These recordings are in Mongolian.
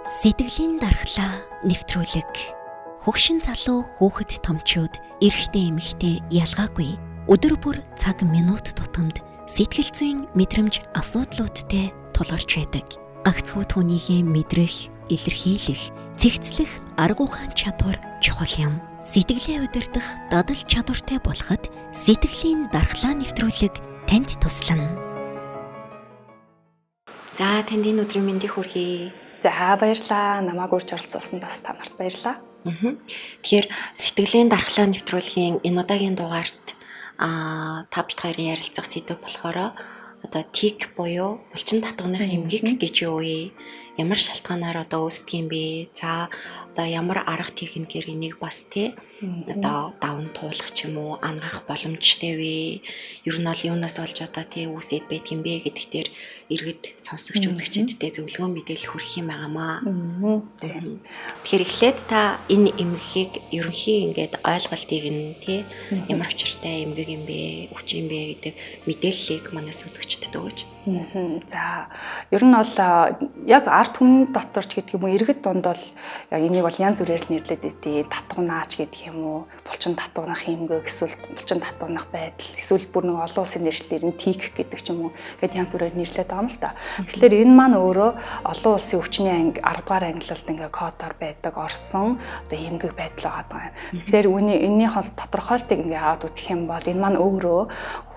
Сэтгэлийн дархлаа нэвтрүүлэг. Хөгшин залуу, хүүхэд томчууд, эрэгтэй эмэгтэй ялгаагүй өдөр бүр цаг минут тутамд сэтгэл зүйн мэдрэмж асуудлуудтай тулгарч байдаг. Гагцхүү түүнийгээ мэдрэх, илэрхийлэх, цэгцлэх арга ухаан чадвар чухал юм. Сэтгэлээ удирдах дадал чадвартай болоход сэтгэлийн дархлаа нэвтрүүлэг танд туслана. За, танд энэ өдрийн мэндийг хүргэе. За, баярлалаа. Намайг урьж оролцуулсан бас та нарт баярлалаа. Тэгэхээр сэтгэлийн дархлаа нэвтрүүлгийн энэ удаагийн дугаарт та бид хоёрын ярилцах сэдэв болохоор одоо тик буюу булчин татганы эмгэг гэж юу вэ? Ямар шалтгаанаар одоо үүсдэг юм бэ? За, одоо ямар арга техникээр энийг бас тий одоо даван туулах ч юм уу, ангах боломжтой вэ? Ер нь бол юунаас олж одоо тий үүсээд байдаг юм бэ гэдэг дээр иргэд сонсогч үзэгчдэдээ зөвлөгөө мэдээлэл хүргэх юм байгаамаа. Тэгэхээр эхлээд та энэ эмгэгийг ерөнхий ингээд ойлголтыг нь тий ямар учиртай эмгэг юм бэ, өвч юм бэ гэдэг мэдээллийг манай сонсогчдод өгөөч. За, ер нь бол яг ард түмэн дотор ч гэдэг юм уу, иргэд дунд бол яг энийг бол янз бүрээр л нэрлэдэг дээ. Татгунаач гэдэг юм уу, булчин татгунах эмгэг, эсвэл булчин татгунах байдал, эсвэл бүр нэг олон улсын нэршлэр нь тик гэдэг ч юм уу гэд янз бүрээр нэрлэдэг байгаа юм л та. Тэгэхээр энэ маань өөрөө олон улсын өвчний анги 10 дугаар ангилалд ингээ кодоор байдаг орсон одоо эмгэг байдал байгаа юм. Тэгэхээр үүний энэний хол тодорхойлтыг ингээ аваад үзэх юм бол энэ маань өөрөө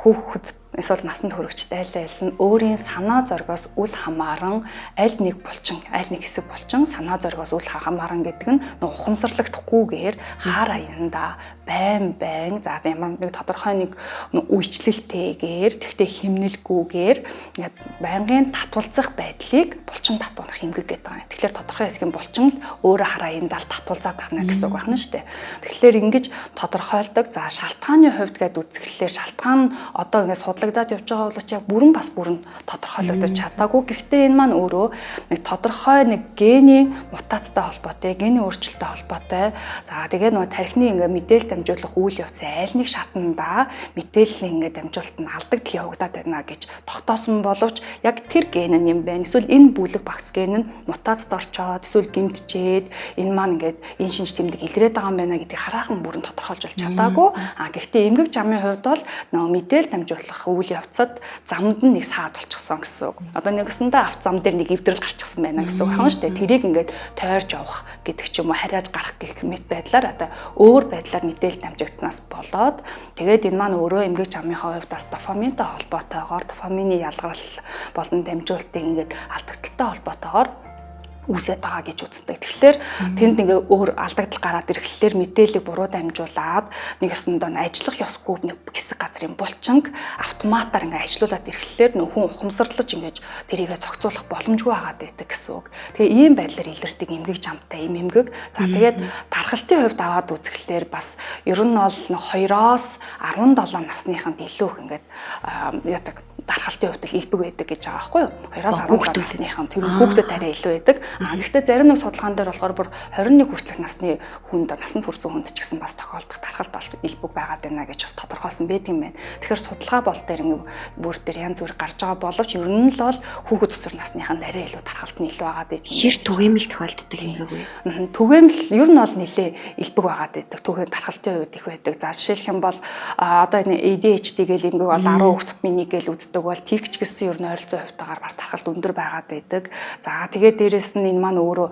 хүүхэд эсвэл насанд хүрэгчд айл айл нь өөрийн санаа зоригоос үл хамааран аль нэг булчин, аль нэг хэсэг булчин санаа зоригоос үл хамааран гэдэг нь нөх ухамсарлагдахгүйгээр хар аянда байн байн за ямар нэг тодорхой нэг үйлчлэлтэйгээр тэгтээ химнэлгүйгээр ингээд байнгын татвалзах байдлыг булчин татвах эмгэг гэдэг юм. Тэгэхээр тодорхой хэсгийн булчин л өөрөө хар аяндаа л татвалзаад байна гэсэн үг байна шүү дээ. Тэгэхээр ингэж тодорхойлдог. За, шалтгааны хувьд гээд үзэхлээр шалтгаан одоо ингээд судлагдаад явж байгаа боловч яг бүрэн бас бүрэн тодорхойлогдож чадаагүй. Гэхдээ энэ маань өөрөө нэг тодорхой нэг гений мутацтай холбоотой, гений өөрчлөлттэй холбоотой. За, тэгээ нөгөө тархины ингээд мэдээлэл дамжуулах үйл явцын аль нэг шатанда мэдээллийн ингээд дамжуулалт нь алдагдал явагдаад байна гэж тогтоосон боловч яг тэр ген нь юм байна. Эсвэл энэ бүлэг багц ген нь мутацид орчоод эсвэл гэмтчээд энэ маань ингээд энэ шинж тэмдэг илрээд байгаа юм байна гэдгийг хараахан бүрэн тодорхойлж бол чадаагүй. А гэхдээ эмгэг жамын хувьд бол нөгөө мэдээлэл дамжуулах үйл явцад замд нь нэг саад болчихсон гэсэн үг. Одоо нэгсэндээ авт зам дээр нэг эвдрэл гарчихсан байна гэсэн үг байна шүү дээ. Тэрийг ингээд тойрж явах гэдэг ч юм уу, хариаж гарах гэх мэт байдлаар одоо өөр байдлаар мэдээлэл дамжигдсанаас болоод тэгээд энэ маань өөрөө эмгэг жамынхаа хувьд бас дофаминтай холбоотойгоор дофамины ялгарл болон дамжуулалтыг ингээд алдагдaltaй холбоотойгоор үүсээд байгаа гэж үздэг. Тэгэхээр тэнд ингээ өөр алдагдал гараад ирэхлээр мэдээллийг буруу дамжуулаад нэг ёсондоо ажиллах ёсгүй нэг хэсэг газрын булчинг автоматар ингээ ажиллуулад ирэхлээр нөх хүн ухамсарлаж ингэж тэрийгэ зохицуулах боломжгүй байгаад байдаг гэсэн үг. Тэгээ ийм байдлаар илэрдэг эмгэг жамтай ийм эмгэг. За, тэгээд тархалтын хувьд аваад үзэхлээр бас ер нь бол 2-оос 17 насныханд илүү их ингээд яадаг дархалтын хувьд л элбэг байдаг гэж байгаа байхгүй юу? 2-оос 17 насныхан тэр хүүхдэд арай илүү байдаг. А гэхдээ зарим нэг судалгаан дээр болохоор бүр 21 хүртэлх насны хүнд, насанд хүрсэн хүнд ч гэсэн бас тохиолдох дархалт бол элбэг байгаад байна гэж бас тодорхойлсон байдаг юм байна. Тэгэхээр судалгаа бол дээр ингэ бүр дээр янз бүр гарч байгаа боловч ер нь л бол хүүхэд өсвөр насныханд арай илүү дархалт нь илүү байгаад байдаг. Хэр түгээмэл тохиолддог эмгэг вэ? Түгээмэл ер нь бол нэлээ элбэг байгаад байдаг. Түгээн дархалтын хувьд их байдаг. За, жишээлх юм бол одоо энэ ADHD гэл эмгэг бол 10 хүүхд тутмын нэг гэл үздэг бол тигч гэсэн ер нь ойролцоо хувьтайгаар бас тархалт өндөр байгаад байдаг. За, тэгээд дээрэс нь энэ маань өөрөө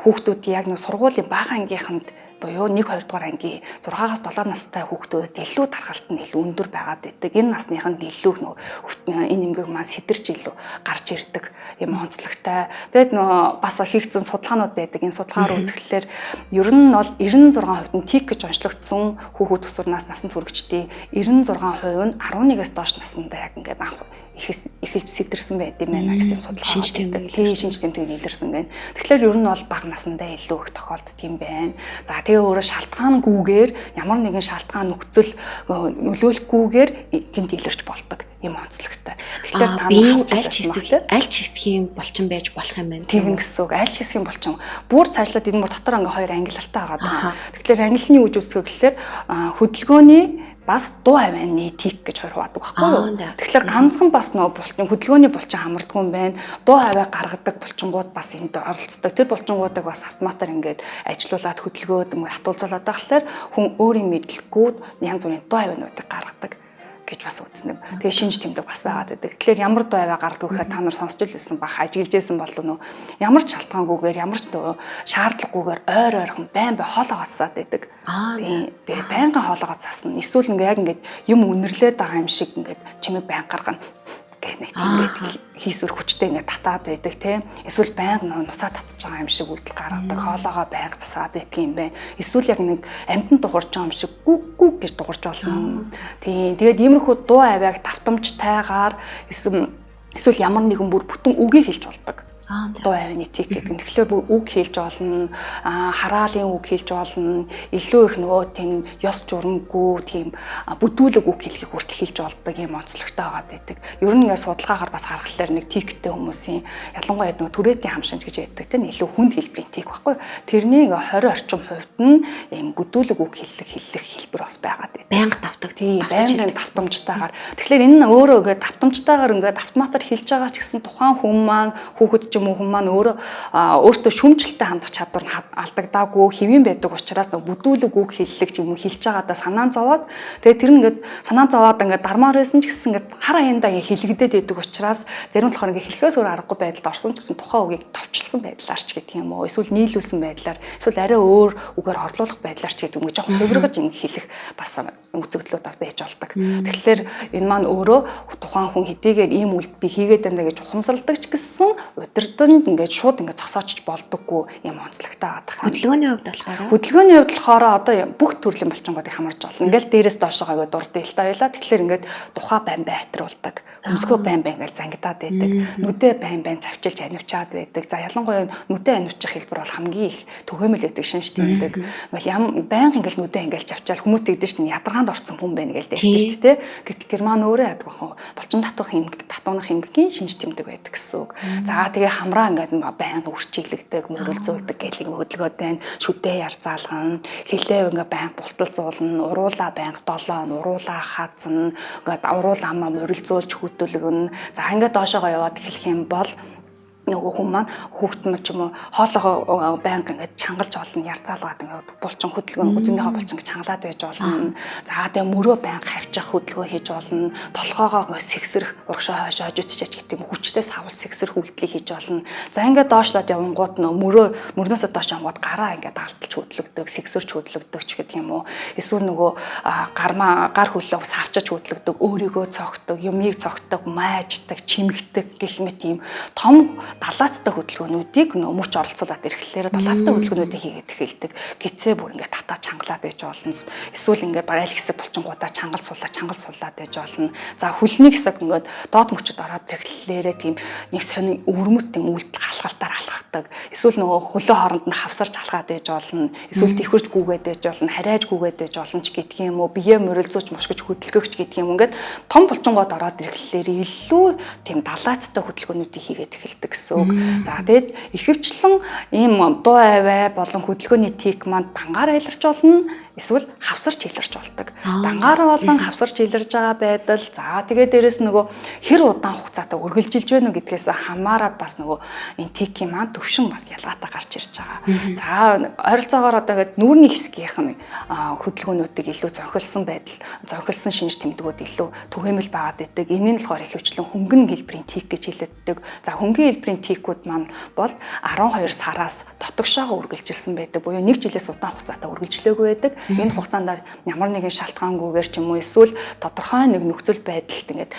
хүүхдүүд яг нэг сургуулийн бага ангийнханд буюу 1 2 дугаар ангийн 6-аас 7 настай хүүхдүүдэд илүү тархалт нь илүү өндөр байгаад байдаг. Энэ насныханд илүү нөө энэ эмгэг маань сэтэрч илүү гарч ирдэг юм онцлогтой. Тэгээд нөө бас хийгдсэн судалгаанууд байдаг. Энэ судалгаар үзэхлээр ер нь бол 96% нь тик гэж онцлогдсон хүүхэд өсвөр нас насанд хүрэгчдийн 96% нь 11-ээс доош насандаа яг ингээд анх эхэлж сэтэрсэн байд юм байна гэсэн судалгаа. Шинж тэмдэг. Тийм, шинж тэмдэг илэрсэн гэн. Тэгэхээр ер нь бол бага насандаа илүү их тохиолддог юм байна. За, тэгээ өөрөө шалтгаангүйгээр ямар нэгэн шалтгаан нөхцөл нөлөөлөхгүйгээр гинт илэрч болдог юм онцлогтой. Тэгэхээр та биеийн аль ч хэсэг аль ч хэсгийн булчин байж болох юм байна. Тийм гэсэн үг. Аль ч хэсгийн булчин. Бүр цаашлаад энэ мөр дотор ингээ хоёр ангилалтай байгаа. Тэгэхээр ангилны үж үздэг гэхлээр хөдөлгөөний бас дуу авианы тик гэж хоёр хуваадаг байхгүй юу? Тэгэхээр ганцхан бас нөгөө булчин хөдөлгөөний булчин хамардгүй юм байна. Дуу авиа гаргадаг булчингууд бас энд оролцдог. Тэр булчингуудыг бас автоматар ингээд ажилуулад хөдөлгөөд хатуулзуулаад байхлаар хүн өөрийн мэдлэггүй янз бүрийн дуу авиануудыг гаргадаг гэж бас үзнэ. Тэгээ шинж тэмдэг бас байгаад байдаг. Тэгэхээр ямар дуу авиа гаргадаг гэхээр та нар сонсч илсэн бах, ажиглаж исэн болов нөө ямар ч шалтгаангүйгээр, ямар ч шаардлагагүйгээр ойр ойрхон байн бай хоолоогоо цасаад байдаг. Тэгээ байнгын хоолоогоо цасна. Эсвэл ингээ яг ингээд юм үнэрлээд байгаа юм шиг ингээд чимэг байн гаргана гэх нэг тийм ингээд хийсвэр хүчтэй ингээд татаад байдаг тийм. Эсвэл байнга нусаа татж байгаа юм шиг үйлдэл гаргадаг, хоолоогоо байнга засаад байдаг юм байна. Эсвэл яг нэг амьтан дуурч байгаа юм шиг гүг гүг гэж дуурч болно. Тийм. Тэгээд иймэрхүү дуу авиаг давтамжтайгаар эсвэл ямар нэгэн бүр бүтэн үгийг хэлж болдог. Дуу авианы тик гэдэг нь. Тэгэхээр бүр үг хэлж болно, хараалын үг хэлж болно, илүү их нөгөө тийм ёс журамгүй тийм бүдүүлэг үг хэлхийг хүртэл хэлж болдог юм онцлогтой байгаад байдаг. Ер нь ингээд судалгаагаар бас харахлаар нэг тиктэй хүмүүсийн ялангуяа нөгөө түрээдийн хамшинж гэж байдаг тийм илүү хүнд хэлбэрийн тик байхгүй. Тэрний ингээд 20 орчим хувьд нь ийм бүдүүлэг үг хэллэх хэлбэр бас байгаад байдаг. Байнга давтаг. Тийм, байнгын давтамжтайгаар. Тэгэхээр энэ нь өөрөө ингээд давтамжтайгаар ингээд автоматар хэлж байгаа ч гэсэн тухайн хүн маань хүүхэд юм уу хүн маань өөртөө шүүмжлэлтэй хандах чадвар нь алдагдаагүй хэвийн байдаг учраас нэг бүдүүлэг үг хэллэг ч юм уу хэлж байгаадаа санаа зовоод тэгээ тэр нь ингээд санаа зовоод ингээд дармаар байсан ч гэсэн ингээд хар аяндаа хэлэгдээд байдаг учраас зарим болохоор ингээд хэлэхээс өөр аргагүй байдалд орсон ч гэсэн тухайн үгийг товчлсон байдлаар ч гэдэг юм уу эсвэл нийлүүлсэн байдлаар эсвэл арай өөр үгээр орлуулах байдлаар ч гэдэг юм уу жоохон хувиргаж ингээд хэлэх бас үзэгдлүүд бас байж болдог. Тэгэхээр энэ маань өөрөө тухайн хүн хэдийгээр ийм үйлдэл би хийгээд байна гэж ухамсарладаг ч гэсэн удирдан ингээд шууд ингээд зогсоочч болдоггүй юм онцлогтой байгаа. Хөдөлгөөний хувьд болохоор хөдөлгөөний хувьд болохоор одоо бүх төрлийн булчингуудыг хамарж болно. Ингээл дээрээс доошоогоо ингээд дурдъя л та байлаа. Тэгэхээр ингээд тухай байн бай хатруулдаг. Өмсгөө байн байн ингээд зангидаад байдаг. Нүдээ байн байн цавчилж анивчаад байдаг. За ялангуяа нүдээ анивчих хэлбэр бол хамгийн их түгээмэл байдаг, шинж тэмдэг. Ингээл ям байнга ингээд нүдээ ингээд цавчаал хүмүүс тэгдэж шин ядаргаанд орсон хүн байна гэж тэгдэж шүү дээ. Гэтэл тэр маань өөрөө яддаг бахан булчин татвах эмгэг, татуунах эмгэгийн шинж тэмдэг байдаг гэсэн үг. За тэгээ хамраа ингээд байнга үрчийлэгдэг, мөрөлзүүлдэг гэл ингэ хөдөлгөөд байна. Шүдээ ярзаалгана, хилээ ингээд байнга булталзуулна, уруулаа байнга долоон, уруулаа хаазна, ингээд уруул амаа мөрөлзүүлж хөдөлгөнө. За ингээд доошоогоо яваад эхлэх юм бол нөгөө хүн маань хүүхэд мөн ч юм уу хоолоогоо байнга ингээд чангалж олно, ярзаалгаад ингээд булчин хөдөлгөөн үзүүнийхээ булчин чангалаад байж болно. За тэгээ мөрөө байнга хавчих хөдөлгөөн хийж болно. Толгоогоо сэгсрэх урагшаа хойшоо хожигдчихэж гэдэг юм хүчтэй савл сэгсрэх үйлдэлийг хийж болно. За ингээд доошлоод явангууд нөө мөрнөөсөө доош явангууд гараа ингээд алталж хөдлөгдөг, сэгсэрч хөдлөгдөг ч гэдэг юм уу. Эсвэл нөгөө гар хөлөө савчаж хөдлөгдөг, өөрийгөө цогтдог, юмыг цогтдог, майждаг, чимэгдэг гэх мэт ийм том далаацтай хөдөлгөөнүүдийг мөч оролцуулаад ирэхлээр далаацтай хөдөлгөөнүүдийг хийгээд эхэлдэг. Гизээ бүр ингээд татаа чангалаад байж болно. Эсвэл ингээд аль хэсэг булчингуудаа чангал суулаад байж болно. За хөлний хэсэг ингээд доод мөчөд ороод ирэхлээрээ тийм нэг сонин өвөрмөц тийм үйлдэл халахалтаар алхахдаг. Эсвэл нөгөө хөлөө хооронд нь хавсарч алхаад байж болно. Эсвэл тэвхэрч гүгээд байж болно, харайж гүгээд байж болно ч гэдэг юм уу. Биеэ морилзууч мушгиж хөдөлгөгч гэдэг юм. Ингээд том булчингууд ороод ирэхлээр илүү тийм далаацтай хөдөлгөөнүүдийг хийгээд эхэлдэг гэсэн. За тэгэд ихэвчлэн ийм дуу авиа болон хөдөлгөөний тик маань дангаар илэрч болно. Эсвэл хавсарч илэрч болдог. Дангаар болон хавсарч илэрж байгаа байдал. За тэгээ дээрэс нөгөө хэр удаан хугацаатай үргэлжилж байна уу гэдгээс хамаарат бас нөгөө энэ тикийн маань төвшин бас ялгаатай гарч ирж байгаа. За ойролцоогоор одоо гээд нүүрний хэсгийнх нь хөдөлгөөнүүдийг илүү зохилсон байдал, зохилсон шинж тэмдгүүд илүү түгээмэл байгаад байдаг. Энэ нь болохоор ихэвчлэн хөнгөн хэлбэрийн тик гэж хэлэгддэг. За хөнгөн хэлбэрийн тикүүд маань бол 12 сараас дотогшоогоо үргэлжилсэн байдаг. Буюу нэг жилээс удаан хугацаатай үргэлжлээгүй байдаг. Энэ хугацаанд ямар нэгэн шалтгаангүйгээр ч юм уу эсвэл тодорхой нэг нөхцөл байдалд ингээд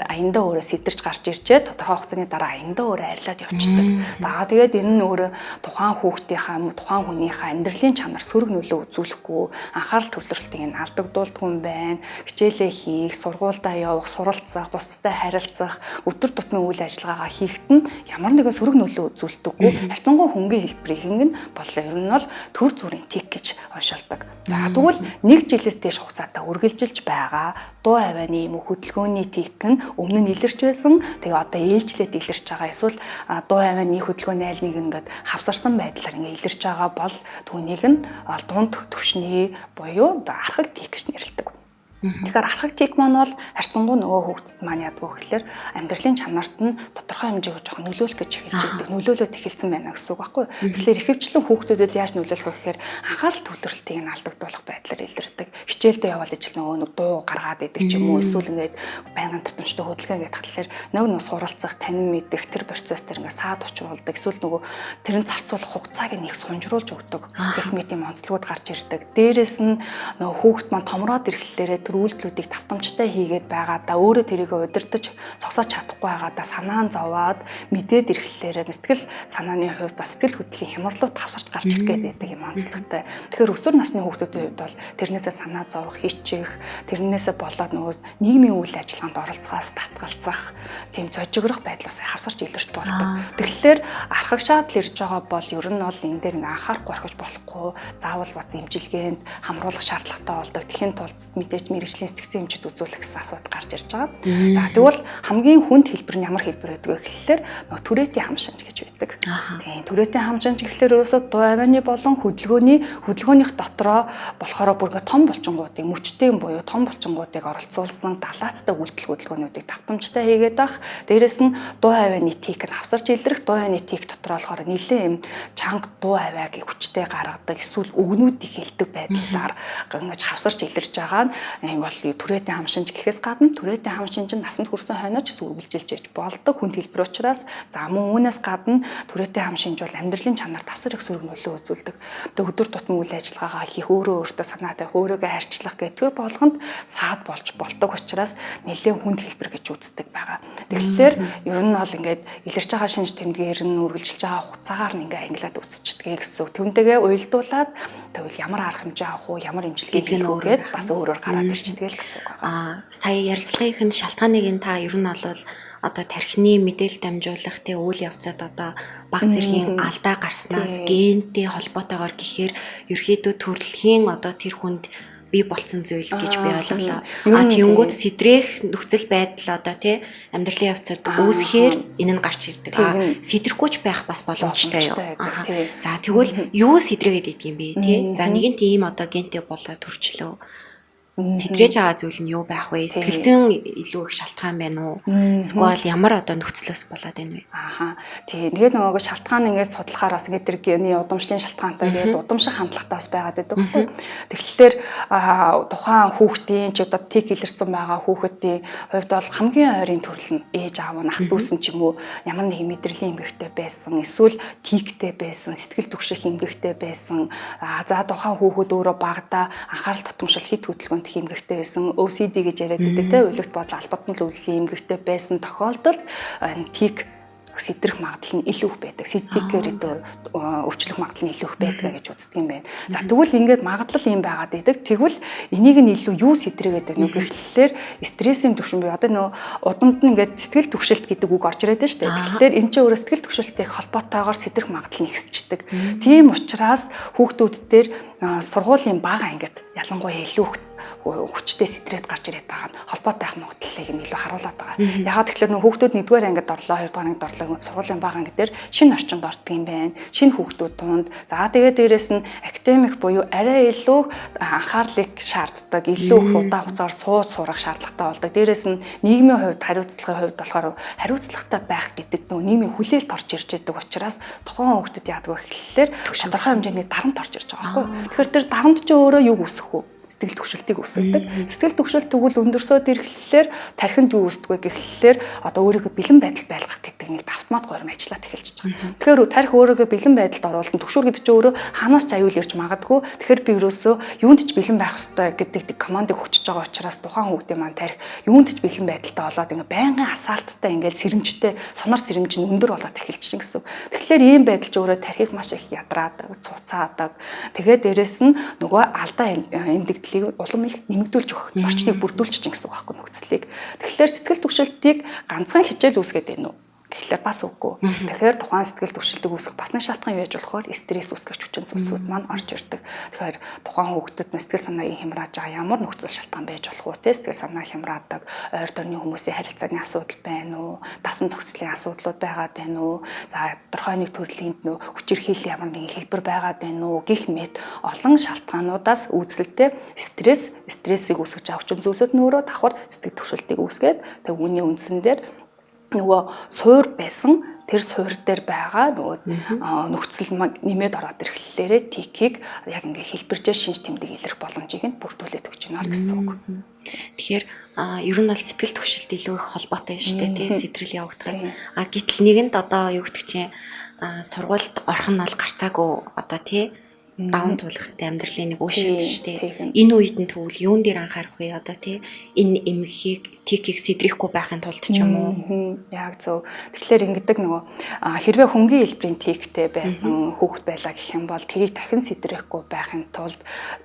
аяндаа өөрөө сэтэрч гарч ирчээ тодорхой хугацааны дараа аяндаа өөрөө арилаад явчихдаг. За тэгээд энэ нь өөрөө тухайн хүүхдийнхаа тухайн хүнийхээ амьдралын чанар сөрөг нөлөө үзүүлэхгүй, анхаарал төвлөрөлтийг нь алдагдуулдаг юм байна. Хичээлээ хийх, сургуульдаа явах, суралцах, бусдтай харилцах, өдөр тутмын үйл ажиллагаагаа хийхэд нь ямар нэгэн сөрөг нөлөө үзүүлдэггүй. Харьцангуй хөнгөн хэлбэрийн нь бол ер нь бол төр зүрийн тик гэж уншилдаг. За тэгвэл нэг жилээс дээш хугацаатай үргэлжилж байгаа дуу авианы юм уу хөдөлгөөний тик нь өмнө нь илэрч байсан. Тэгээ одоо ээлжлээд илэрч байгаа. Эсвэл дуу авианы хөдөлгөөний аль нэг ингээд хавсарсан байдлаар ингээд илэрч байгаа бол түүнийг нь дунд түвшний буюу архаг тик гэж нэрлэдэг. Тэгэхээр архаг тик маань бол харьцангуй нөгөө хүүхдэд маань ядгүй гэхэлэр амьдралын чанарт нь тодорхой хэмжээгээр жоохон нөлөөлөх гэж эхэлж байдаг. Нөлөөлөд эхэлсэн байна гэсэн үг байхгүй. Тэгэхээр ихэвчлэн хүүхдүүдэд яаж нөлөөлөх вэ гэхээр анхаарал төвлөрөлтийг нь алдагдуулах байдлаар илэрдэг. Хичээлдээ явбал ижил нөгөө нэг дуу гаргаад идэг ч юм уу, эсвэл ингээд байнгын тутамжтай хөдөлгөөн гэдэг тэгэхээр нөгөө суралцах, танин мэдэх тэр процесс тэр ингээд саад учруулдаг. Эсвэл нөгөө тэрэн зарцуулах хугацааг нь их сунжруулж өгдөг гэх мэт юм онцлогуд гарч ирдэг. Дээрээс нь нөгөө хүүхд маань томроод ирэхлээрээ тэр үйлдэлүүдийг давтамжтай хийгээд байгаадаа өөрөө тэрийг удирдах зогсоож чадахгүй байгаадаа санаа нь зовоод мэдээд ирэхлээрээ сэтгэл санааны хувьд бас сэтгэл хөдлөлийн хямралууд тавсарч гарч ирэх гэдэг юм онцлогтой. Тэгэхээр өсвөр насны хүүхдүүдийн хувьд бол тэрнээсээ санаа зовох, хичих, тэрнээсээ болоод нөгөө нийгмийн үйл ажиллагаанд оролцохоос татгалзах, тийм зожигрох байдлаас хавсарч илэрч болдог. Тэгэхээр архагшаад л ирж байгаа бол ер нь бол энэ дээр ингээ анхаарахгүй орхиж болохгүй, заавал бац эмчилгээнд хамруулах шаардлагатай болдог. Тэхийн тулд мэдээж мэргэжлийн сэтгцэн эмчид үзүүлэх гэсэн асуудал гарч ирж байгаа. За тэгвэл хамгийн хүнд хэлбэр нь ямар хэлбэр байдаг вэ гэхлээр нөгөө түрэтийн хам шинж гэж байдаг. Тийм, түрэтийн хам шинж гэхлээр ерөөсөө дуу авианы болон хөдөлгөөнийх дотроо болохоор бүр ингээ том булчингуудыг, мөчтэй буюу том булчингуудыг оролцуулсан далаацтай үйлдэл хөдөлгөөнүүдийг давтамжтай хийгээд ах. Дээрээс нь дуу авианы тик нь хавсарч илрэх, дуу авианы тик дотроо болохоор нэлээд юм чанга дуу авиаг хүчтэй гаргадаг, эсвэл өгнүүдийг хэлдэг байдлаар ингэж хавсарч илэрч байгаа нь бол түрэтийн хам шинж гэхээс гадна түрэтийн хам шинж нь насанд хүрсэн хойноо ч үргэлжилж яж болдог хүнд хэлбэр учраас, за мөн үүнээс гадна түрэтийн хам шинж бол амьдралын чанарт асар их сөрөг нөлөө үзүүлдэг. Тэгээ өдөр тутмын үйл ажиллагаагаа хийх, өөрөө өөртөө санаа тавих, өөрийгөө харьцлах гэх тэр болгонд саад болж болдог учраас нэлээд хүнд хэлбэр гэж үздэг байгаа. Тэгэхээр ер нь бол ингээд илэрч байгаа шинж тэмдгээр нь үргэлжилж байгаа хугацаагаар нь ингээд ангилаад үзчихдэг гэсэн үг. Түүнтэйгээ уялдуулаад тэгвэл ямар арга хэмжээ авах уу, ямар эмчилгээ хийх үү гэдээ бас өөрөөр гараад ирчихдэг л гэсэн үг байна. Сая ярилцлагын эхэнд шалтгааныг нь та ер нь бол одоо тархины мэдээлэл дамжуулах тэ үйл явцад одоо баг зэргийн алдаа гарснаас гентэй холбоотойгоор гэхээр ерөөхдөө төрөлхийн одоо тэр хүнд бий болцсон зүйл гэж би ойлголоо. А тэгэнгүүт сэтрэх нөхцөл байдал одоо тий амьдралын явцад үүсэхээр энэ нь гарч ирдэг. А сэдрэхгүй ч байх бас боломжтой юу. За тэгвэл юу сэдрэгээд идэв юм бэ тий? За нэгэн тийм одоо гентэй болоо төрчлөө. Сэтрэж байгаа зүйл нь юу байх вэ? Сэтгэл зүйн илүү их шалтгаан байна уу? Эсвэл ямар одоо нөхцлөөс болоод байна вэ? Ааха. Тий. Тэгээд нөгөө шалтгаан ингээд судлахаар бас ингээд тэр гений удамшлын шалтгаантай гээд удамших хандлагатай бас байгаад байдаг байхгүй. Тэгэхээр тухайн хүүхдийн ч одоо тик илэрсэн байгаа хүүхдийн хувьд бол хамгийн ойрын төрөл нь ээж аав нь ах дүүс нь ч юм уу ямар нэгэн мэдрэлийн эмгэгтэй байсан, эсвэл тиктэй байсан, сэтгэл түгших эмгэгтэй байсан. За тухайн хүүхэд өөрөө багадаа анхаарал тутамшил хит хөдөлгөөнт эмгэгтэй байсан, OCD гэж яриад байдаг те, уйлэгт бодол албадмал үйлдлийн эмгэгтэй байсан тохиолдолд тик сэтрэх магадлал нь илүү их байдаг. Сэтикээр өвчлөх магадлал нь илүү их байдаг гэж үздэг юм байна. За тэгвэл ингээд магадлал юм байгаад байдаг. Тэгвэл энийг нь илүү юу сэтрээгээд байна вэ гэхлээр стрессийн түвшин буюу одоо нөө удамд нь ингээд сэтгэл түгшилт гэдэг үг орж ирээд байна шүү дээ. Тэгэхээр эн чинь өөрөө сэтгэл түгшилттэй холбоотойгоор сэтрэх магадлал нь ихсчдэг. Тийм учраас хүүхдүүд дээр сургуулийн бага ангид ялангуяа илүү их хүчтэй сэтрээд гарч ирээд байгаа нь холбоотой байх магадлалыг нь илүү харуулад байгаа. Ягаад гэвэл нөх хүүхдүүд нэгдүгээр ангид орлоо, хоёрдугаар ангид орлоо, сургуулийн бага анги дээр шинэ орчинд ордог юм байна. Шинэ хүүхдүүд тунд. За тэгээд дээрэс нь академик буюу арай илүү анхаарлыг шаарддаг, илүү их удаан хугацаар сууж сурах шаардлагатай болдог. Дээрэс нь нийгмийн хувьд, хариуцлагын хувьд болохоор хариуцлагатай байх гэдэг нөгөө нийгмийн хүлээлт орж ирж байдаг учраас тухайн хүүхдэд яадаг вэ гэхлээр тодорхой хэмжээний дарамт орж ирж байгаа байхгүй. Тэгэхээр тэр дарамт чи өөрөө юу үүсгэх вэ? Сэтгэл түгшилтийг үүсгэдэг. Сэтгэл түгшилт тэгвэл өндөрсөөд ирэхлээр тархинд юу үүсдэг вэ гэхлээр одоо өөрийгөө бэлэн байдалд байлгах гэдэг нэг автомат горим ажиллаад эхэлж байгаа. Тэгэхээр тархи өөрийгөө бэлэн байдалд оруулан түгшүүр гэдэг чинь өөрөө хаанаас ч аюул ирж магадгүй. Тэгэхээр би ерөөсөө юунд ч бэлэн байх ёстой гэдэг командыг өгчөж байгаа учраас тухайн хүүхдийн маань тархи юунд ч бэлэн байдалтай болоод ингээ байнгын асаалттай ингээл сэрэмжтэй сонор сэрэмж нь өндөр болоод эхэлж чинь гэсэн. Тэгэхээр ийм байдал ч өөрөө тархийг маш их ядраадаг, цуцаадаг. Тэгээд дээрэс нь нөгөө алдаа эмдэгдлийг улам их нэмэгдүүлж өгөх, орчныг бүрдүүлж чинь гэсэн үг байхгүй нөхцөлийг. Тэгэхээр сэтгэл түгшилтийг ганцхан хичээл үүсгээд байна уу Гэхлээр бас үгүй. Тэгэхээр тухайн сэтгэл түгшилтийг үүсгэх бас нэг шалтгаан юу яаж болохоор стресс үүсгэж хүчин зүйлсүүд маань орж ирдэг. Тэгэхээр тухайн хүүхдэд сэтгэл санаагийн хямрааж байгаа ямар нөхцөл шалтгаан байж болох вэ? Тэ сэтгэл санаа хямраадаг, ойр дорны хүмүүсийн харилцааны асуудал байна уу? Дасан зохицлын асуудлууд байгаад байна уу? За тодорхой нэг төрлийн хүчирхийллийн ямар нэгэн хэлбэр байгаад байна уу? Гэх мэт олон шалтгаануудаас үүсэлтэй стрессийг үүсгэж байгаа хүчин зүйлсүүд нь өөрөө давхар сэтгэл түгшилтийг үүсгээд тэг үүний үндсэн дээр нөгөө суур байсан тэр суур дээр байгаа нөгөө нөхцөл нэмээд ороод ирэхлээрээ тикийг яг ингээ хэлбэржээ шинж тэмдэг илэрх боломжийг нь бүрдүүлээд өгч байна л гэсэн үг. Тэгэхээр ер нь бол сэтгэл түгшилт илүү их холбоотой шүү дээ, тий, сэтрэл явагдах. А гэтэл нэгэнд одоо юу гэдэг чинь сургуульд орох нь бол гарцаагүй одоо тий даван туулах хэвээр амьдралын нэг үе шат шүү дээ. Энэ үед нь тэгвэл юун дээр анхаарах вэ одоо тий? Энэ эмгэхийг тикийг сэдрэхгүй байхын тулд ч юм уу? Яг зөв. Тэгэхээр ингэдэг нөгөө хэрвээ хөнгийн хэлбэрийн тиктэй байсан хүүхэд байлаа гэх юм бол тэрийг дахин сэдрэхгүй байхын тулд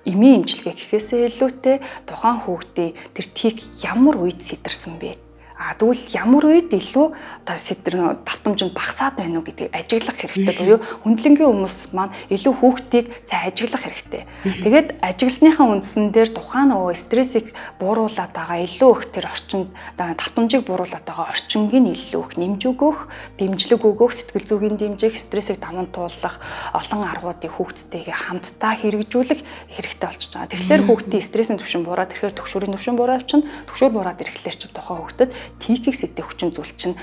эмийн эмчилгээ гэхээсээ илүүтэй тухайн хүүхдийн тэр тик ямар үед сэтэрсэн бэ? А тэгвэл ямар үед илүү одоо сэтрэн давтамж нь багасаад байна уу гэдгийг ажиглах хэрэгтэй буюу хүндлэнгийн хүмүүс маань илүү хүүхдийг сайн ажиглах хэрэгтэй. Тэгээд ажигласныхаа үндсэн дээр тухайн нөгөө стрессийг бууруулад байгаа илүү их тэр орчинд давтамжийг бууруулад байгаа орчинг нь илүү их нэмж өгөх, дэмжлэг өгөх, сэтгэл зүгийн дэмжих, стрессийг даван туулах олон аргуудыг хүүхдтэйгээ хамтдаа хэрэгжүүлэх хэрэгтэй болчихж байгаа. Тэгэхээр хүүхдийн стрессийн түвшин буураад ирэхээр түгшүүрийн түвшин буураа явчихна. Түгшүүр буураад ирэхлээр чинь тухайн хүүхдэд тикийг сэдэх хүчин зүйл чинь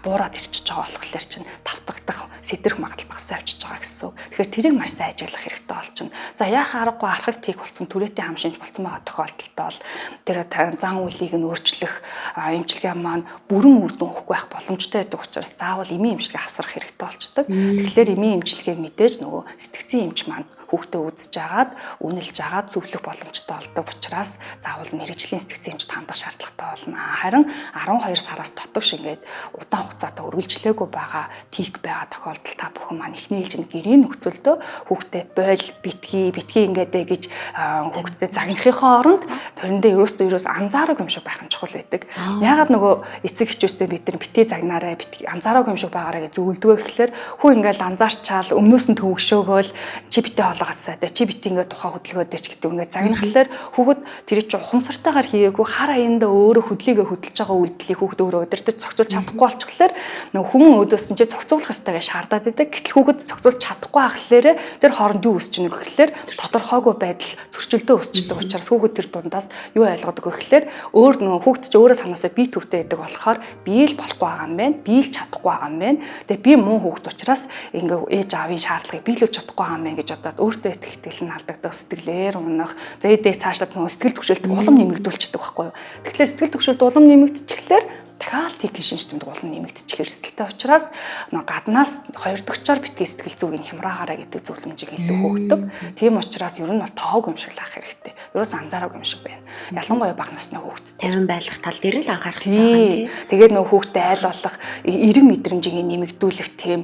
буураад ирчихэж байгаа болохоор чинь тавтагдах, сэтрэх магадлал багасаа авчиж байгаа гэсэн үг. Тэгэхээр тэрийг маш сайн ажиглах хэрэгтэй болчихно. За яах аргагүй архаг тик болсон, түрээтэй хам шинж болсон байгаа тохиолдолд бол тэр зан үйлийг нь өөрчлөх эмчилгээ маань бүрэн үр дүн өгөхгүй байх боломжтой байдаг учраас заавал эмийн эмчилгээ авсрах хэрэгтэй болчдөг. Тэгэхээр эмийн эмчилгээг мэдээж нөгөө сэтгцийн эмч маань хүүхдээ үзэж агаад, үнэлж агаад зөвлөх боломжтой болдог учраас заавал мэргэжлийн сэтгцийн эмчид хандах шаардлагатай болно. Харин 12 сараас дотогш ингээд удаан хугацаатай үргэлжлээгүй байгаа тик байгаа тохиолдолд та бүхэн маань эхний ээлжинд гэрийн нөхцөлдөө хүүхдээ бойл битгий ингээд гэж хүүхдээ загнахынхаа оронд тэрэндээ ерөөс анзаараг юм шиг байх нь чухал байдаг. Яагаад нөгөө эцэг эхчүүдтэй бид нар битгий загнаарай, битгий анзаараг юм шиг байгаарай гэж зөвлөдгөө гэхлээр хүү ингээд анзаарчаал өмнөөс нь төвөгшөөгөөл чи битгий хоолоогоосаа чи битгий ингээд тухай хөдөлгөөд ч гэдэг ингээд загнахлаар хүүхэд тэр чинь ухамсартайгаар хийгээгүй хар аяндаа өөрөө хөдлийгээ хөдөлж байгаа үйлдэлийг хүүхэд өөрөө удирдах зохицуулж чадахгүй болчихлоор нөгөө хүмүүн өөдөөс нь чи зохицуулах ёстой гэж шаардаад байдаг. Гэтэл хүүхэд зохицуулж чадахгүй ахлаарэ тэр хооронд юу өсч ийнэ гэхлээр тодорхойгүй байдал зөрчилдөө өсчдөг учраас хүүхэд тэр дундаас юу ойлгодог вэ гэхлээр өөр нөгөө хүүхэд чи өөрөө санаасаа би төвтэй байдаг болохоор би л болохгүй байгаа юм байна. Би л чадахгүй байгаа юм байна. Тэгээ би муу хүүхэд учраас ингээ ээж аавын шаардлагыг биелүүлж чадахгүй байгаа юм байна гэж бодоод өөртөө итгэл нь алдагдах, сэтгэлээр унах, за эдээ цаашлаад нөгөө сэтгэл түгшэлт улам нэмэгдүүлчихдэг байхгүй юу. Тэгэхээр сэтгэл түгшэлт улам нэмэгдчихлээр дахиад тик шинж тэмдэг улам нэмэгдчих эрсдэлтэй учраас гаднаас хоёр дахьчаар битгий сэтгэл зүгийн хямраагаараа гэдэг зөвлөмжийг илүү хөөгдөг. Тийм учраас ер нь бол тоог юм шиг л авах хэрэгтэй. Ерөөс анзаараагүй юм шиг байна. Ялангуяа бага насны хүүхдэд. Тавин байлгах тал дээр нь л анхаарах хэрэгтэй байна тий. Тэгээд нөгөө хүүхдэд айл болох эрэг мэдрэмжийг нэмэгдүүлэх тийм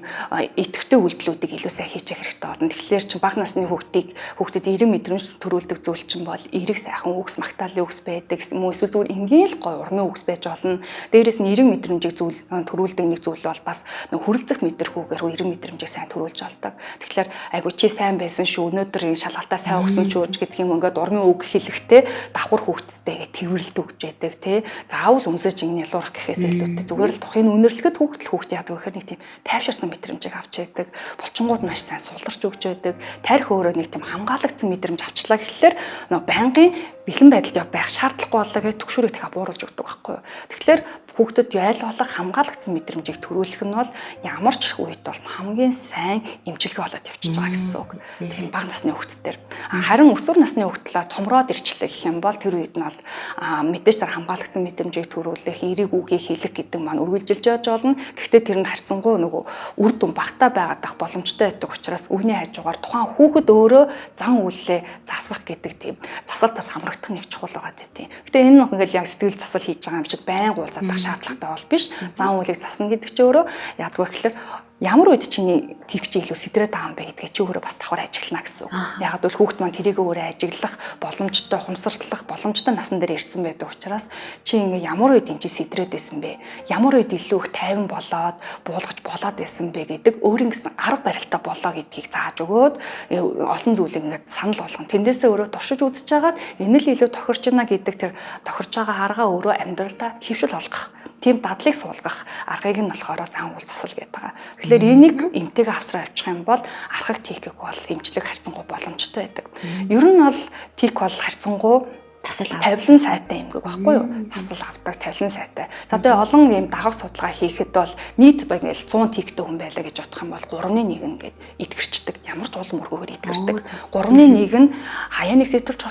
идэвхтэй үйлдэлүүдийг илүү сайн хийж явах хэрэгтэй болно. Тэгэхээр чинь бага насны хүүхдэд эрэг мэдрэмж төрүүлдэг зүйл чинь бол эрэг сайхан үгс, магтаалын үгс байдаг. Мөн эсвэл зүгээр энгийн л гоё урмын үгс байж болно. Дээрээс нь эрэг мэдрэмжийг зүйл төрүүлдэг нэг зүйл бол бас нэг хүрэлцэх мэдрэхүүгээр эрэг мэдрэмжийг сайн төрүүлж болдог. Тэгэхээр айгу чи сайн байсан шүү. Өнөөдөр энэ шалгалтаа сайн өгсөн ч үүж гэдэг юм ингээд урмын үг хэлэхдээ давхар хүүхдтэйгээ тэрвэрлэлт өгч яадаг тий. Заавал өмсөж ингэ ялуурах гэхээс илүүтэй зүгээр л тухайн үнэрлэхэд хүүхд яадаг гэхээр нэг тийм тайвширсан мэдрэмжийг авч яадаг. Булчингууд маш сайн суларч өгч яадаг. Тарих өөрөө нэг тийм хамгаалагдсан мэдрэмж авчлаа гэхлээр нөө байнгын бэлэн байдалд байх шаардлагагүй боллоо гэж түгшүүрийг дахиад бууруулж өгдөг байхгүй юу. Тэгэхээр хүүхдэд айл болох хамгаалагдсан мэдрэмжийг төрүүлэх нь бол ямар ч үед бол хамгийн сайн эмчилгээ болоод явчихж байгаа гэсэн үг. Тийм бага насны хүүхдээр. Харин өсвөр насны хүүхдлээ томроод ирчлээ гэх юм бол тэр үед нь бол мэдээж тэр хамгаалагдсан мэдрэмжийг төрүүлэх, эерэг үгийг хэлэх гэдэг маань үргэлжилж яаж болно. Гэхдээ тэр нь харьцангуй нөгөө үр дүн багтаа байгаад ах боломжтой байдаг учраас үүний хажуугаар тухайн хүүхэд өөрөө зан үйлээ засах гэдэг тийм засалтаас хамрагдах нэг чухал байгаа тийм. Гэтэ энэ нөх ингээл яг сэтгэл засал хийж байгаа юм шиг байн уулзаад ах шаардлагатай бол биш. Зан үйлийг засна гэдэг чинь өөрөө яадгүй гэхэлэр Ямар үед чиний тик чи илүү сэтрээд байгаа юм бэ гэдгээ чи өөрөө бас давхар ажиглана гэсэн үг. Яг бол хүүхд маань тэрийг өөрөө ажиглах боломжтой, ухамсартлах боломжтой насан дээр ирсэн байдаг учраас чи ингээ ямар үед энэ чи сэтрээд байсан бэ? Ямар үед илүү их тайван болоод буулгаж болоод байсан бэ гэдэг өөрийн гэсэн арга барилтаа болоо гэдгийг зааж өгөөд олон зүйлийг ингээд санал болгоно. Тэндээсээ өөрөө туршиж үзэж хагаад энэ л илүү тохирч байна гэдэг тэр тохирч байгаа аргаа өөрөө амьдралдаа хэвшил олгох, тийм дадлыг суулгах аргыг нь болохоор зан үйл засал гэдэг байгаа. Тэгэхээр энийг эмтэйгээ авсраа авчих юм бол архаг тикийг бол эмчлэх харьцангуй боломжтой байдаг. Ер нь бол тик бол харьцангуй засал тавилан сайтай эмгэг баггүй юу? Засал авдаг, тавилан сайтай. За тэгээ олон ийм дагах судалгаа хийхэд бол нийт одоо ингээл 100 тиктэй хүн байлаа гэж бодох юм бол 3.1 нь ингээд итгэрчдэг. Ямар ч улам өргөөр итгэрчдэг. 3.1 нь хаяа нэг сэдвэрч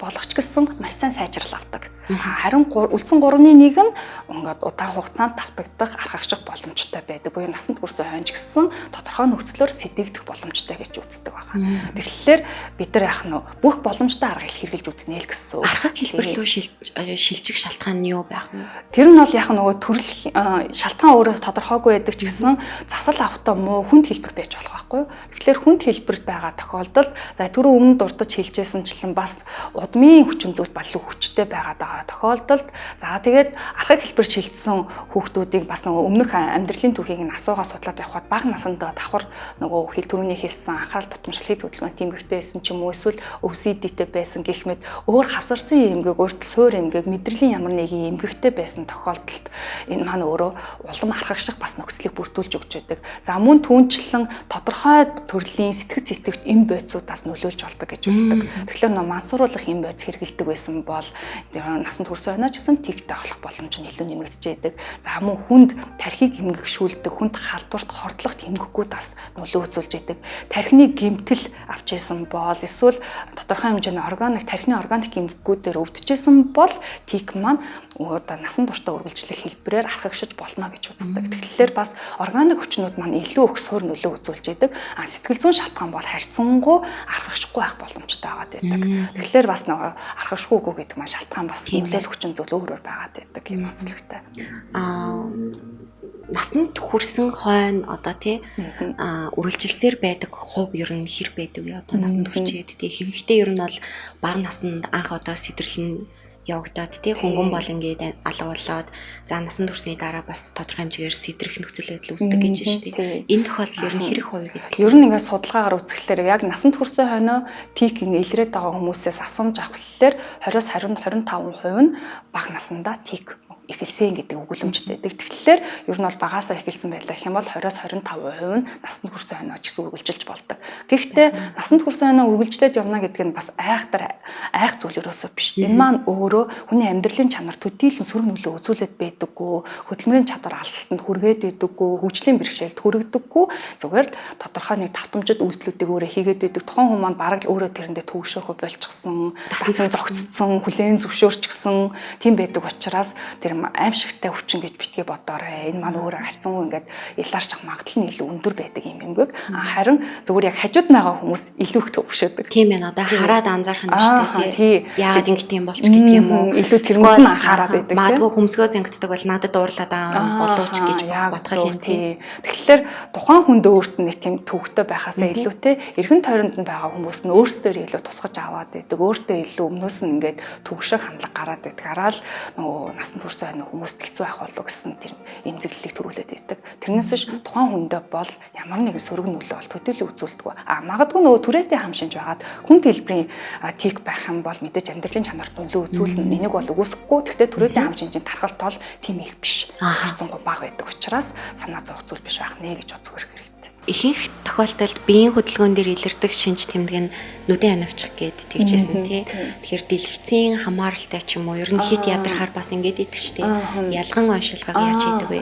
болох ч гэсэн маш сайн сайжрал авдаг. Харин үлдсэн 3.1 нь ингээд удаан хугацаанд давтагдах, архагших боломжтой байдаг. Буюу насанд хүрсэн хойно ч гэсэн тодорхой нөхцлөөр сэтгэгдэх боломжтой гэж үздэг байгаа. Тэгэхээр бид нар яах нь бүх боломжтой аргыг хэрэглэж үзнэ л гэсэн. Архаг хэлбэр рүү шилжих шалтгаан нь юу байх вэ? Тэр нь бол яг нөгөө төрөл шалтгаан өөрөө тодорхойгүй байдаг ч гэсэн засал авахтаа муу хүнд хэлбэр байж болох байхгүй юу? Тэгэхээр хүнд хэлбэрт байгаа тохиолдолд за түрүү өмнө дурдж хэлжсэнчлэн бас удмын хүчин зүйл болов хүчтэй байгаа тохиолдолд за тэгээд архаг хэлбэр шилжсэн хүүхдүүдийг бас нөгөө өмнөх амьдралын түүхийг нь асуугаа судлаад явхад бага насандаа давхар нөгөө хэл түрүүний хэлсэн анхаарал татамжлах хэд хөдөлгөөн тэмгэгтэй байсан ч юм уу эсвэл OCD-тэй байсан гэх мэт өөр хавсарсан эмгэг, өөртөл суур эмгэг, мэдрэлийн ямар нэгэн эмгэгтэй байсан тохиолдолд энэ маань өөрөө улам архагших бас нөхцөлийг бүрдүүлж өгч байдаг. За мөн түүнчлэн тодорхой төрлийн сэтгэц сэтгэвт эм бодисуудаас нөлөөлж болдог гэж үздэг. Тэгэхээр нөө мансууруулах эм бодис хэрэгэлдэг байсан бол насанд хүрсэн хойно ч гэсэн тэгтэй олох боломж нь илүү нэмэгдэж байдаг. За мөн хүнд тархийг эмгэгшүүлдэг, хүнд халдварт хордлогот эмгэхгүйд бас нөлөө үзүүлж байдаг. Тархины гэмтэл авч исэн бол эсвэл тодорхой хэмжээний органик тархины органик эмгэггүүдээр өвдөжсэн бол тик маань одоо насан туршдаа үргэлжлэх хэлбэрээр архагшиж болно гэж үздэг. Тэгэхээр бас органик хүчнүүд маань илүү их суурь нөлөө үзүүлж байдаг. А сэтгэл зүйн шалтгаан бол харьцангуй архагшихгүй байх боломжтой байгаад байдаг. Тэгэхээр бас нөгөө архагшгүй үгүй гэдэг маань шалтгаан бас нөлөөлөх хүчин зүйл өөр өөр байгаад байдаг юм онцлогтой. Насанд хүрсэн хойно одоо тий үргэлжилсээр байдаг хувь ер нь хэр байдаг вэ? Одоо насанд хүрчээд тий ихэнхдээ ер нь бол бага насанд анх одоо сэтэрлэн явагдаад тий хөнгөн бол ингээд алга болоод за насанд хүрсний дараа бас тодорхой хэмжээгээр сэтрэх нөхцөл байдал үүсдэг гэж байна шүү дээ. Энэ тохиолдол ер нь хэрэг хувийг эзэлдэг? Ер нь ингээд судалгаагаар үзэхлээр яг насанд хүрсэн хойно тик ингээд илрээд байгаа хүмүүсээс асуумж авахлаар 20-с 20-25% нь бага насандаа тик эхэлсэн гэдэг өгүүлэмжтэй байдаг. Тэгэхээр ер нь бол багасаа эхэлсэн байлаа гэх юм бол 20-с 25% нь насанд хүрсэн хойно ч гэсэн үргэлжилж болдог. Гэхдээ насанд хүрсэн хойно үргэлжлээд явна гэдэг нь бас айхтар айх зүйл ерөөсөө биш. Энэ маань өөрөө хүний амьдралын чанар төдийлөн сөрөг нөлөө үзүүлээд байдаггүй, хөдөлмөрийн чадвар алдалтанд хүргээд байдаггүй, хөгжлийн бэрхшээлд хүрэгдэггүй. Зүгээр л тодорхой нэг давтамжид үйлдэлүүдийг өөрөө хийгээд байдаг. Тухайн хүн маань бараг л өөрөө тэрэндээ төвшөөхөө болчихсон, дасан зогцсон, хүлээн зөвшөөрчихсөн тийм байдаг учраас тэр аимшигтай өвчин гэж битгий бодоорой. Энэ маань өөрөө харьцангуй ингээд илаарчих магадлал нь илүү өндөр байдаг юм эмгэг. Харин зүгээр яг хажууд нь байгаа хүмүүс илүү их төвшөөдөг. Тийм ээ. Одоо хараад анзаарах нь шүү дээ тий. Яагаад ингэж тийм болч гэдэг юм уу? Илүү тэрэнд нь анхаарад байдаг. Магадгүй хөмсгөө зангиддаг бол надад дуурлаад байгаа боловч гэж бас бодох юм тий. Тэгэхээр тухайн хүнд өөрт нь нэг тийм төвөгтэй байхаасаа илүүтэй эргэн тойронд нь байгаа хүмүүс нь өөрсдөө илүү тусгаж аваад байдаг. Өөртөө илүү өмнөөс нь ингээд төвшөг хандлага гараад байдаг. Араал нөгөө насанд хүрсэн хүмүүст хэцүү байх болов гэсэн тэр эмзэглэлийг төрүүлээд байдаг. Тэрнээс биш тухайн хүндээ бол ямар нэгэн сөрөг нөлөө бол төдийлөн үзүүлдэг. А магадгүй нөгөө түрээтэй хам шинж байгаад хүн дэлбэрийн тик байх юм бол мэдээж амьдралын чанарт нөлөө үзүүлнэ. Энийг бол үгүйсэхгүй. Гэхдээ түрээтэй хам шинжийн тархалт бол тийм их биш. Харьцангуй бага байдаг учраас санаа зовох зүйл биш байх нэ гэж бодох хэрэгтэй. Ихэнх тохиолдолд биеийн хөдөлгөөн дээр илэрдэг шинж тэмдэг нь нүдэн анивчих гээд тэгжсэн тий. Тэгэхээр дэлгэцийн хамааралтай ч юм уу ер нь хит ядрахаар бас ингэж идэх штеп. Ялган оншилгааг яаж хийдэг вэ?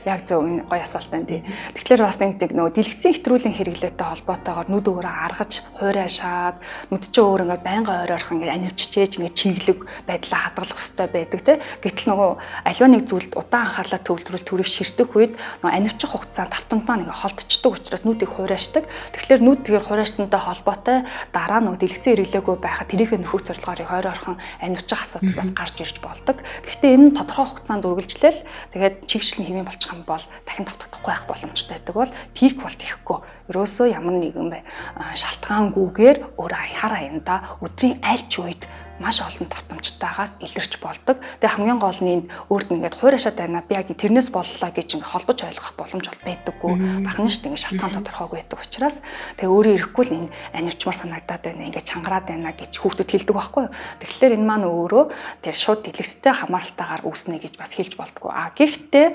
Яг зөв, энэ гоё асуулт байна тий. Тэгэхээр бас нэг нөгөө дэлгэцийн хэтрүүлийн хэрэглээтэй холбоотойгоор нүд өөрөө аргаж, хуурай шаад, нүд чинь өөр ингээд байнга ойр ойрхон ингээд анивчижээж ингээд чиглэг байдлаа хадгалах хэрэгтэй байдаг тий. Гэтэл нөгөө аливаа нэг зүйлд удаан анхаарлаа төвлөрүүл төрөв ширтэх үед нөгөө анивчих хугацаанд давтамт маань ингээд холдчихдог учраас нүдийг хуурайшдаг. Тэгэхээр нүд тэгэхээр хуурайшсантай холбоотой дараа нөгөө дэлгэцэн хэрэглээгүй байхад тэрийг нөхөх зорилгоор хойр орхон анивчих асуудал бас гарч ирж болдог. Гэхдээ энэ нь тодорхой хугацаанд үргэлжлээл тэгээд чигшлэн хэвэн болчих юм бол дахин тавтагдахгүй байх боломжтой байдаг бол тик бол тийхгүй. Ерөөсөө ямар нэгэн шалтгаангүйгээр өөр хар аяндаа өдрийн аль ч үед маш олон давтамжтайгаар илэрч болдог. Тэгээ хамгийн гол нь энд өөрт нь ингээд хуурайшаад байна. Би яг тэрнээс боллоо гэж ингээд холбож ойлгох боломж бол байдаггүй. Бахна шүү дээ, ингээд шалтгаан тодорхойгүй байдаг учраас тэгээ өөрөө ирэхгүй л энэ анивчмар санагдаад байна. Ингээд чангараад байна гэж хүүхдүүд хэлдэг байхгүй юу? Тэгэхээр энэ маань өөрөө тэр шууд дэлгэцтэй хамааралтайгаар үүснэ гэж бас хэлж болдгоо. А гэхдээ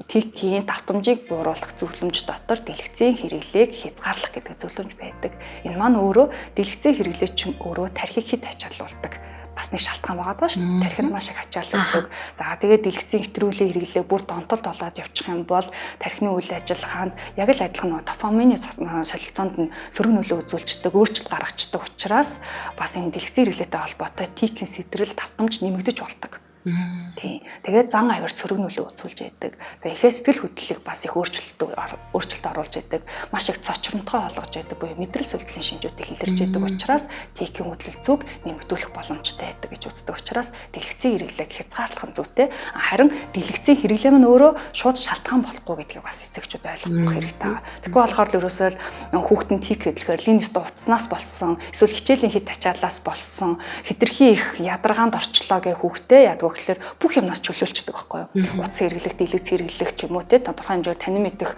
тикийн давтамжийг бууруулах зөвлөмж дотор дэлгэцийн хэрэглээг хязгаарлах гэдэг зөвлөмж байдаг. Энэ маань өөрөө дэлгэцийн хэрэглээ чинь өөрөө тархийг хэд ачаалуулдаг бас нэг шалтгаан байгаа даа шүү дээ. Тархинд маш их ачаалуулдаг. За тэгээд дэлгэцийн хэтрүүлгийн хэрэглээ бүр донтолд болоод явчих юм бол тархины үйл ажиллагаанд яг л адилхан нөгөө дофамины солилцоонд нь сөрөг нөлөө үзүүлждэг, өөрчлөлт гаргацдаг учраас бас энэ дэлгэцийн хэрэглээтэй холбоотой тикийн сэтрэл давтамж нэмэгдэж болдог. Тийм. Тэгээд зан авир сөрөг нөлөө үзүүлж яадаг. За ихээ сэтгэл хөдлөлийг бас их өөрчлөлт оруулж яадаг. Маш их цочромтгой олгож яадаг буюу мэдрэл сүлдлийн шинжүүдийг илэрч яадаг учраас тикийн хөдлөл зүг нэмэгдүүлэх боломжтой байдаг гэж үздэг учраас дэлгэцийн хэрэглээг хязгаарлах нь зүйтэй. Харин дэлгэцийн хэрэглээ маань өөрөө шууд шалтгаан болохгүй гэдгийг бас эцэгчүүд ойлгох хэрэгтэй. Тэгэхгүй болохоор л ерөөсөө хүүхэд нь тик гэхээр линз дууцснаас болсон, эсвэл хичээлийн хит ачааллаас болсон, хэтэрхий их ядаргаанд орчлоо гэх хүүхдээ яадаг гэхээр бүх юмнаас чөлөөлчдөг байхгүй юу? Утас хэрэглэх, дэлгэц хэрэглэх ч юм уу те тодорхой хэмжээгээр танин мэдэх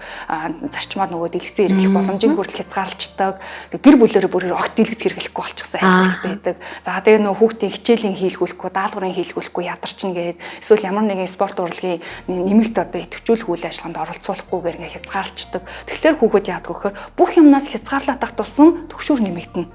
зарчмаар нөгөө дэлгэцэн хэрэглэх боломжийг хүртэл хязгаарлцдаг. Гэр бүлээрээ бүр огт дэлгэц хэрэглэхгүй болчихсон ажил байдаг. За тэгээ нөгөө хүүхдийн хичээлийн хийлгүүлэхгүй, даалгаврын хийлгүүлэхгүй ядарчна гээд эсвэл ямар нэгэн спорт урлагийн нэмэлт одоо идэвхжүүлэх үйл ажиллагаанд оролцуулахгүйгээр ингээ хязгаарлцдаг. Тэгэхээр хүүхэд яадаг вөхөр бүх юмнаас хязгаарлаад ах тусам төгшүүр нэмэгдэнэ.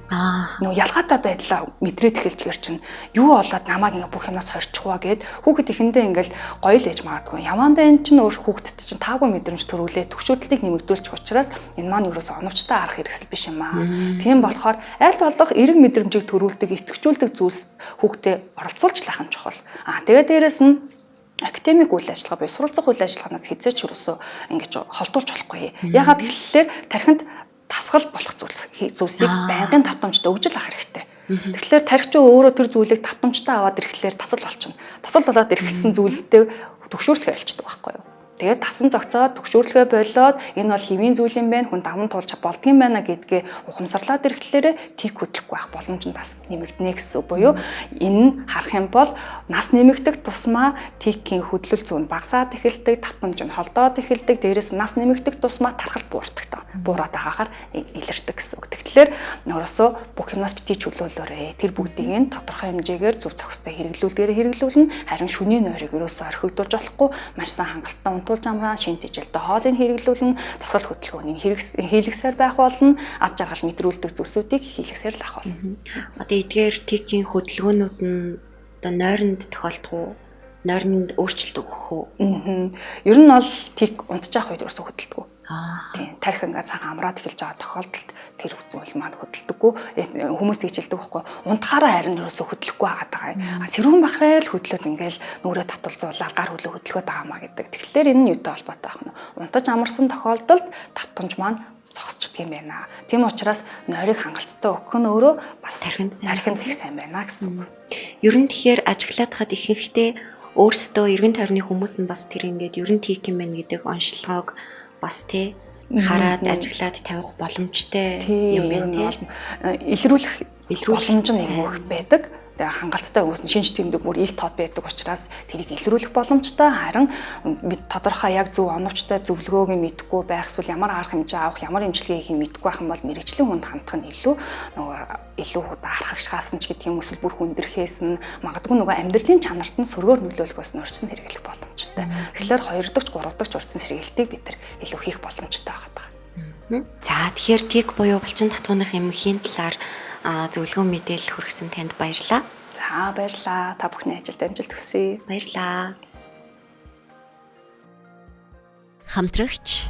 Нөгөө ялгаатай байдлаа мэдрээд эхэлж гэр чинь юу болоод намайг ингээ бүх юмнаас хорчих вэ гээд хүүхэд эхэндээ ингээл гоё л ээж магадгүй. Явандаа энэ чинь өөр хүүхдэд чинь таагүй мэдрэмж төрүүлээ төгшөөдлийг нэмэгдүүлчих учраас энэ маань ерөөсөө оновчтой арга хэрэгсэл биш юм аа. Тийм болохоор аль болох эрг мэдрэмжийг төрүүлдэг, идэвхжүүлдэг зүйлс хүүхдэд оролцуулж лах нь чухал. Аа тэгээ дээрэс нь академик үйл ажиллагаа буюу суралцах үйл ажиллагаанаас хизээч ерөөсөө ингэж холдуулж болохгүй. Ягаад гэвэл тархинд тасгал болох зүйлсийг байнгын давтамжтай өгж л ах хэрэгтэй. Тэгэхээр тархич өөрөө тэр зүйлийг давтамжтай аваад ирэхлээр тасал болчихно. Тасал болоод ирэхсэн зүйлдээ төгшөөрлөхөө ялчдаг байхгүй юу? Тэгээд тасан зогцоод төгшөөрлөхөө болоод энэ бол хэвийн зүйл юм байна, хүн даван туулж болдгийм байна гэдгээ ухамсарлаад ирэхлээр тик хөдлөхгүй байх боломж нь бас нэмэгдэнэ гэсэн үг буюу энэ нь харах юм бол нас нэмэгдэх тусмаа тикийн хөдлөл зүүн багасаад эхэлдэг, давтамж нь холдоод эхэлдэг, дээрээс нас нэмэгдэх тусмаа тархал буурдаг. Буураад байгаагаар илэрдэг гэсэн үг. Тэгэхээр ерөөсөө бүх юмнаас битгий чөлөөлөөрэй. Тэр бүгдийг нь тодорхой хэмжээгээр зөв зохистой хэрэглүүлдгээр хэрэглүүлнэ. Харин шөнийн нойрыг ерөөсөө орхигдуулж болохгүй, маш сайн хангалттай унтуулж амраа, шин тэжээлтэй хоолыг хэрэглүүлнэ, дасгал хөдөлгөөнийг хийлгэсээр байх болно, ад жаргал мэдрүүлдэг зүйлсүүдийг хийлгэсээр л ах болно. Одоо эдгээр тикийн хөдөлгөөнүүд нь одоо нойронд тохиолдох уу? Нойронд өөрчлөлт өгөх үү? Ер нь бол тик унтчих үед ерөөсөө хөдөлдөг. Тийм, тархи ингээд цагаан амраад эхэлж байгаа тохиолдолд тэр зүйл маань хөдөлдөггүй. Хүмүүс тэгж хэлдэг байхгүй. Унтахаараа харин ерөөсөө хөдлөхгүй байгаад байгаа юм. Сэрүүн бахраа л хөдлөөд ингээл нүрээ татвалзуулаад гар хөлөө хөдөлгөөд байгаа маа гэдэг. Тэгэхээр энэ нь юутай холбоотой байх нь? Унтаж амарсан тохиолдолд татамж маань зогсчдөг юм байна. Тийм учраас нойрыг хангалттай өгөх нь өөрөө бас тархинд их сайн байна гэсэн үг. Ер нь тэгэхээр ажиглаад хад ихэнхдээ өөрсдөө эргэн тойрны хүмүүс нь бас тэр ингээд ер нь тик юм байна гэдэг онцлогоог бас тий хараад ажиглаад тавих боломжтой юм байна тий. Илрүүлэх боломж нь их байдаг. Тэгээ хангалттай хүмүүс нь шинж тэмдэг бүр ил тод байдаг учраас тэрийг илрүүлэх боломжтой. Харин тодорхой яг зөв оновчтой зөвлөгөөг нь мэдэхгүй байх эсвэл ямар арга хэмжээ авах, ямар эмчилгээ хийх нь мэдэхгүй байх юм бол мэргэжлийн хүнд хандах нь илүү нөгөө илүү архагшгаасан ч гэдэг юм эсвэл бүр хүндрэхээс нь магадгүй нөгөө амьдралын чанарт нь сөргөөр нөлөөлөх бас нурцсан сэргийлэх боломжтой. Тэгэхээр 2 дахь, 3 дахь урьдчилан сэргийлтийг бид нар илүү хийх боломжтой байгаа. За тэгэхээр тик буюу булчин татгууных эмгэхийн талаар зөвлөгөө мэдээлэл хүргэсэн танд баярлалаа. За баярлалаа. Та бүхний ажилд амжилт хүсье. Баярлалаа. Хамтрагч